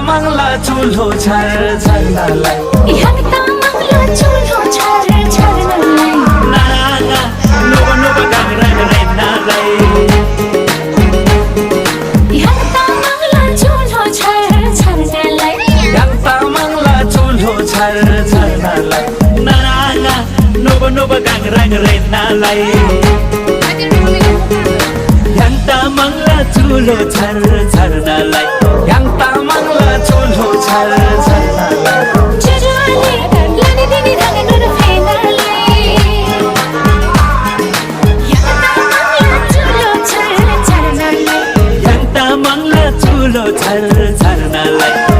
तामाङला चुल्हो छर छर्नलाई यहाँ तामाङला चुल्हो छर छर्नलाई नाना नोबा नोबा गाङ रेनालाई यहाँ तामाङला चुल्हो छर छर्नलाई यहाँ तामाङला चुल्हो छर छर्नलाई नाना नोबा नोबा गाङ रेनालाई यहाँ तामाङला चुल्हो छर छर्नलाई यहाँ तामाङला चुल्हो छर छर्नलाई जुजुआले लाने दिने रागे गर फेर्नलाई यहाँ तामाङला चुल्हो छर छर्नलाई यहाँ तामाङला चुल्हो छर छर्नलाई